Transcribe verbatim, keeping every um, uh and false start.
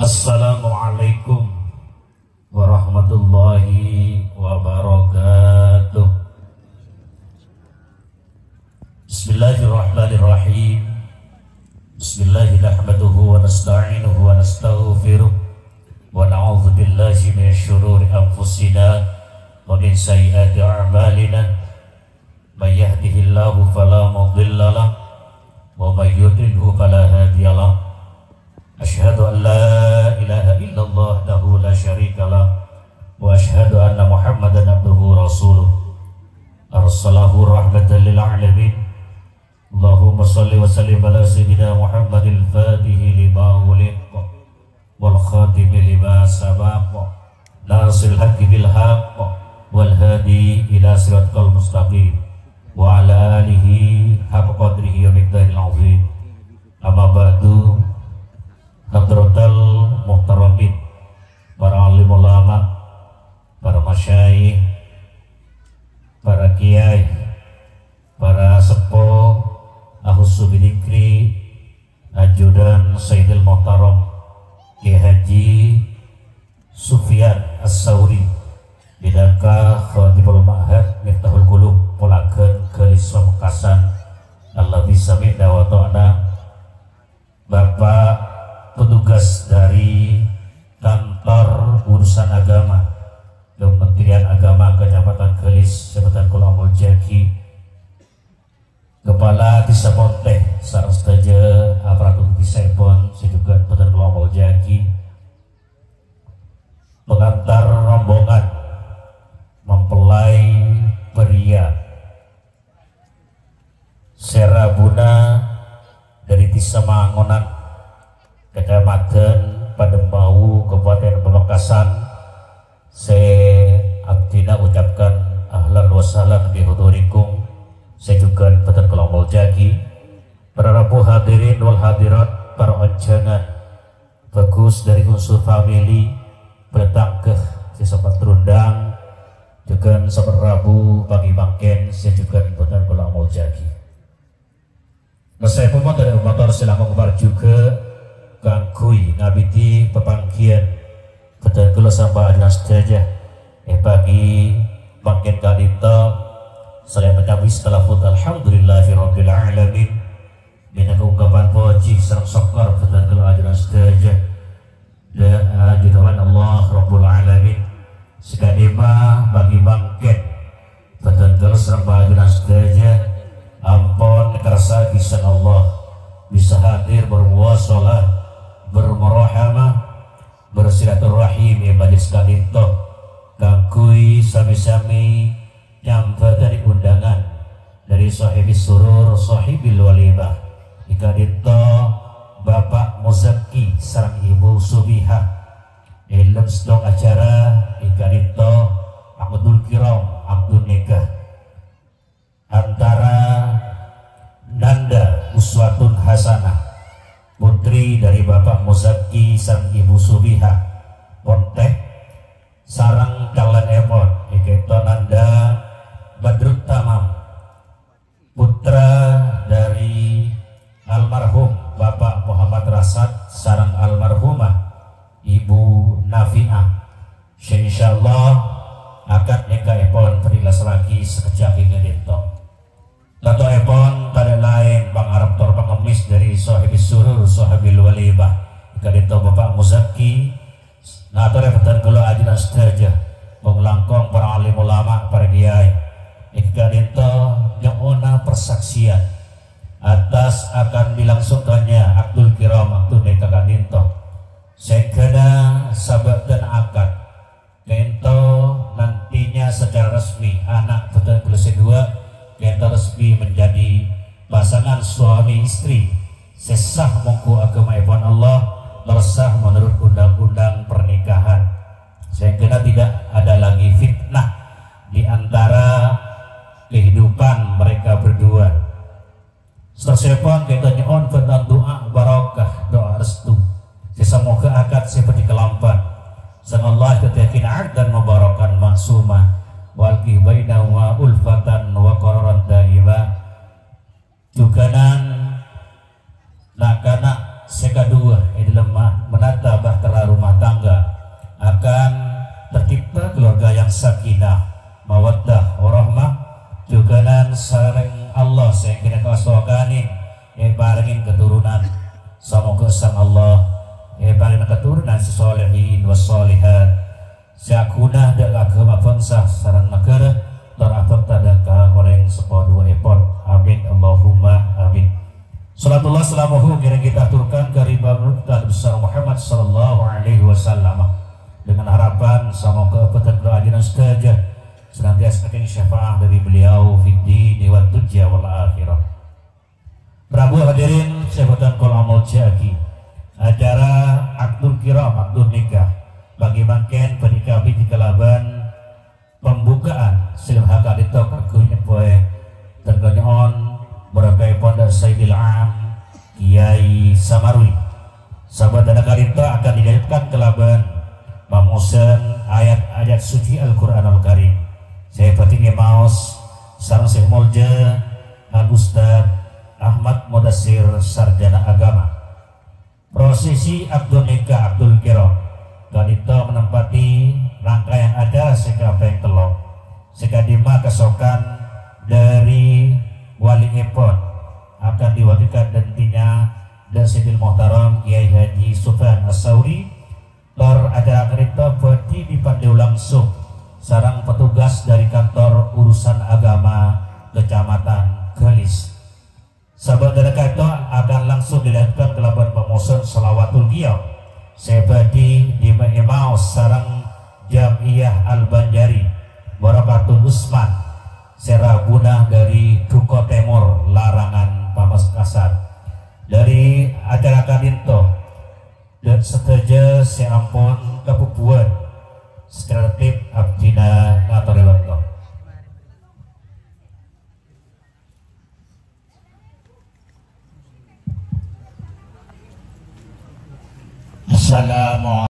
Assalamualaikum warahmatullahi wabarakatuh. Bismillahirrahmanirrahim. Bismillahirrahmanirrahim. Wa nasta'inuhu wa nastaghfiruh. Wa na'udzubillahi min syururi anfusina wa min sayyiati a'malina. May yahdihillahu fala mudhillalah, wa may yudlilhu fala hadiyalah. Asyhadu an la ilaha illallah wahdahu la syarikalah, wa asyhadu anna Muhammadan abduhu wa rasuluh. Arsalahu rahmatan lil alamin. Allahumma shalli wa sallim ala sayyidina Muhammadil fatihi lima ughliq wal khatimi lima sabaq, nasiril haqqi bil haqq, wal hadi ila siratikal mustaqim, wa ala alihi haqqa qadrihi wa miqdarihil azim. Amma ba'du, hadratal muhtaramin, para alim ulama, para masyayikh, para kiai, para seppo, akhussu bidzikri, ajudan Sayyidil Muhtaram Kiai Haji Sufyan As-Sauri, bidaka Khatibul Ma'had Miftahul Qulub, Polagan Galis Pamekasan, alladzi sami'na wa ata'na, Bapak petugas dari Kantor Urusan Agama Kementerian Agama Kecamatan Galis, Kabupaten Kolomol Jagi, Kepala Desa Ponteh sareng sadhâjâ aparatur desaèpon sè jhughân bhâdhân kaulâ molja'aghi. Pengantar rombongan mempelai pria sè rabuna dhâri Desa Mangonan, Kecamatan Padembau, Kabupaten Pamekasan, sè abdhina ucapkan ahlan wa sahlan bi hudurikum, sè jhughân bhâdhân kaulâ molja'aghi. Para rabu hadirin wal hadirat, para onjhângan, bhâghus dhâri unsur famili, bâlâ tangghâ sè sempat terundang, jhughân sempat rabu pagi mangkèn sè jhughân bhâdhân kaulâ molja'aghi. Maskè pon dhâri motor sè langkong parjhughâ kaangghuy ngabidhi papangghiyân bhâdhân kaulâ sareng panjhennengngan sadhâjâ. È pagi mangkèn ka'dinto, salaèn macabbhi sakalafut alhamdulillahirabbil alamin, mènangka ungkapan pojhi sareng sokkor bhâdhân kaulâ panjhennengngan sadhâjâ. Dâ-, ajudan Allah Rabbul Alamin. Sakadhimma pagi mangkèn, bhâdhân kaulâ sareng panjhennengngan sadhâjâ ampon èkarsa'aghi sareng Allah bisa hadir bermuwasalah, bermurahamah, bersilaturahim è majlis ka'dinto, kaangghuy sami-sami nyambhâdhâni undangan dhâri Shahibis Surur, Shahibil Walimah, è ka'dinto Bapak Muzakki sareng Ibu Subihah. È dâlem sèttong acara è ka'dinto Aqdul Kiram, Aqdun Nikah, antara Nanda Uswatun Hasanah, putri dhâri Bapak Muzakki sareng Ibu Subihah, Ponteh, sareng calonèpon, è ka'dinto Nanda Badrut Tamam, putra dhâri almarhum Bapak Muhammad Rasad sareng almarhumah Ibu Nafi'ah. Sè insyaallah akad nikahèpon bhâdhi èlassarraghi sakejjhâ' è ka'dinto. Tantoèpon tadâ' laèn pangarep tor pangemmès dhâri Shahibis Surur, Shahibil Walimah, è ka'dinto Bapak Muzakki, ngatorè bhâdhân kaulâ ajunan sadhâjâ, kong-langkong para alim ulama, para kiai. È ka'dinto nyo'ona persaksian atas akan dilangsungkannya Aqdul Kiram, Aqdun Nikah ka'dinto. Sèngghâna sabâdhân akad ka'dinto nantinya secara resmi ana' bhâdhân kaulâ sè duwâ' ka'dinto resmi menjadi pasangan suami istri sè sah mongghu aghâmaèpon Allah, tor sah menurut undang-undang pernikahan. Sehingga tidak ada lagi fitnah di antara kehidupan mereka berdua. Saterrossèpon ka'dinto nyo'on bhâdhân du'a barokah, du'a restu. Sè samoghâ akad sè bhâdhi kalambhân sareng Allah èdhâddhiyâghi aqdan mubarakan ma'suma, wa alqi bainahuma ulfatan wa qararan daima. Jhughânan na'-kana' sè kaduwâ è dâlem ma-, Menata Bahtera sokanè èparèngè keturunan. Samoga Sang Allah èparèngè keturunan sè solehin was solehat, sè aghuna dâ' agama bangsa sareng naghârâ, tor abhâkta dâ' ka orèng seppo duwâ'èpon. Amin, Allahumma amin. Salatullah salamuhu ngèrèng kita aturkan ka Nabi besar Muhammad sallallahu alaihi wasallam, dengan harapan samoga bhâdhân kaulâ ajunan sadhâjâ senantiasa kèngèng syafaat dâri beliau fid dini wad dunya wal akhirah. Para hadirin sè bhâdhân kaulâ molja'aghi, acara akdul kiram, akdul nikah, bâgi mangkèn bâdhi kabidhi kalabân pembukaan sè lem hakadinto kaangghuy èpoè terkennyo'on bârâkaèpon dâ' Sayyidil Am Kiai Samarwi. Sabâdhâna ka'dinto akan dilanjutkan kalabân pamosan ayat-ayat suci Al-Qur'anul Karim sè bhâdhi èmaos sareng sè molja Al Ustadz Ahmad Mudassir, Sarjana Agama. Prosesi akdul nikah akdul kiram ka'dinto menempati rangkaian acara sè kapèng tello', sè ka'dimma kasokan dâri walièpon akan diwakilkan dântèna dâ' Sayyidil Muhtaram Kiai Haji Sufyan As-Sauri, tor acara ka'dinto bhâdhi dipandhu langsung sareng petugas dâri Kantor Urusan Agama Kecamatan Galis. Sabâdhâna ka'dinto akan langsung dilanjutkan kalabân pamosan shalawatul qiyam sè bhâdhi dima-, èmaos sareng Jam'iyah Al-Banjari Barakatul Usman sè rabuna dâri Duko Tèmor, Larangan, Pamekasan. Dâri acara ka'dinto, dâ' sadhâjâ sè ampon kabhubhuwân, sacara tertib abdhina ngatorè bâkto. Assalamualaikum.